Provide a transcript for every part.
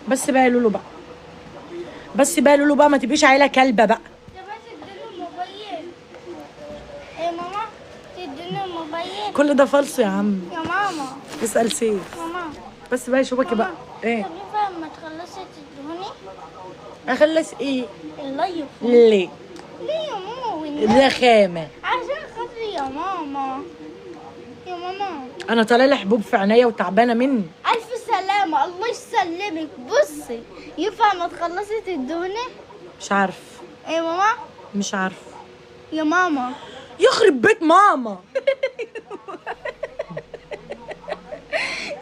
بس بقى يا لولو بقى، بس بقى يا لولو بقى، ما تبقيش عيله كلبه بقى. طب تديني الموبايل يا ماما، تديني الموبايل. كل ده فالص يا عم. يا ماما اسال سيف. ماما بس بقى يا شبكي بقى. ايه؟ طب ينفع لما تخلصي تديهوني؟ اخلص ايه؟ ال live. ليه؟ ليه يا ماما والنبي؟ رخامه. عشان خاطري يا ماما، يا ماما. انا طالع لي حبوب في عينيا وتعبانه مني. ألف سلامة، الله يسلمك. بصي ينفع ما تخلصي تدوني؟ مش عارف. ايه يا ماما؟ مش عارف. يا ماما. يخرب بيت ماما.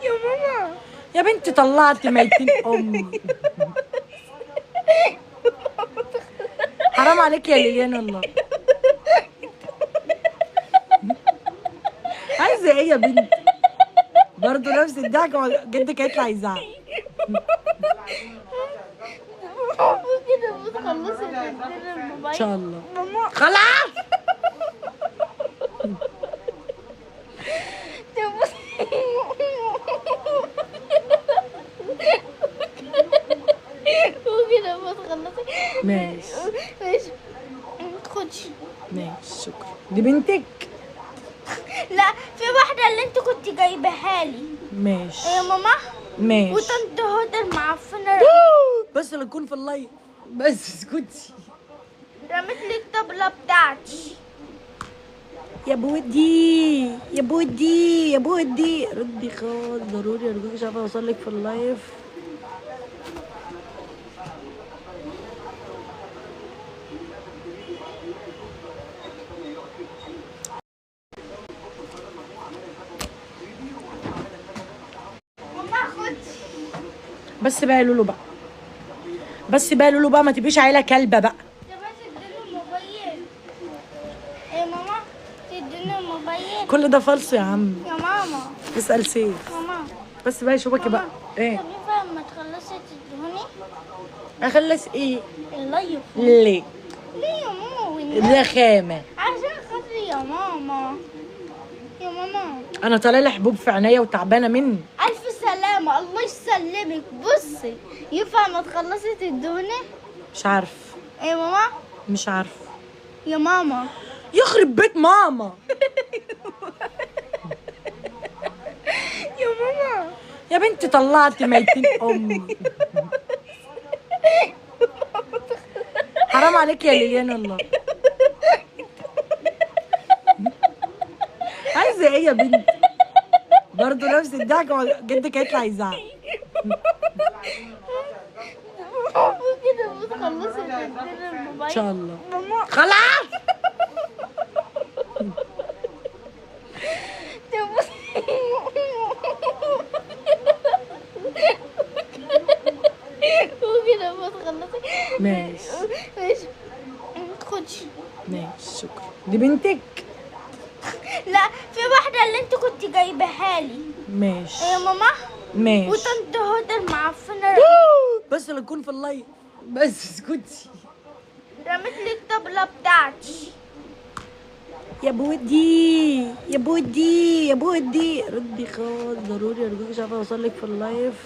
يا ماما. يا بنتي طلعتي ميتين امي. حرام عليك يا ليليان الله. عايزه ايه يا بنتي؟ برضه نفس الضحكة، جدك هيطلع يزعق. كده بتخلصي تديني الموبايل ان شاء الله. ماما خلاص. وكده بتخلصي. ماشي. ماشي. خدي. ماشي شكرا. دي بنتك؟ لا، في واحدة اللي انت كنت جايبها لي. ماشي. يا ماما. ماشي. وطنط هدى المعفنة بس اللي تكون في ال live. بس اسكتي. رمت لي الطبلة بتاعتي. يا بودي يا بودي يا بودي، ردي خالص ضروري ارجوك، مش عارفه اوصل لك في ال live. ماما خدي. بس بقى يا لولو بقى، بس بقى يا لولو بقى، ما تبقيش عيله كلبه بقى. طب تديني الموبايل يا ماما، تديني الموبايل. كل ده فالص يا عم. يا ماما. اسال سيف. ماما. بس بقى يا شبكي بقى. ايه؟ طب ينفع لما تخلصي تديهوني؟ اخلص ايه؟ ال live. ليه؟ ليه يا ماما والنبي؟ رخامه. عشان خاطري يا ماما، يا ماما. انا طالع لي حبوب في عينيا وتعبانه مني. ألف سلامة، الله يسلمك. بصي ينفع ما تخلصي تدوني؟ مش عارف. ايه يا ماما؟ مش عارف. يا ماما. يخرب بيت ماما. يا ماما. يا بنتي طلعتي ميتين امي. حرام عليك يا ليليان الله. عايزه ايه يا بنتي؟ برضه نفس الضحكة، جدك هيطلع يزعق. كده بتخلصي تديني الموبايل ان شاء الله. ماما. خلاص. وكده بتخلصي. ماشي. ماشي. خدي. ماشي شكرا. دي بنتك؟ لا، في واحدة اللي انت كنت جايبها لي. ماشي. يا ماما. ماشي. وطنط هدى المعفنة بس اللي تكون في ال live. بس اسكتي. رمت لي الطبلة بتاعتي. يا بودي يا بودي يا بودي، ردي خالص ضروري ارجوك، مش عارفه اوصل لك في ال live.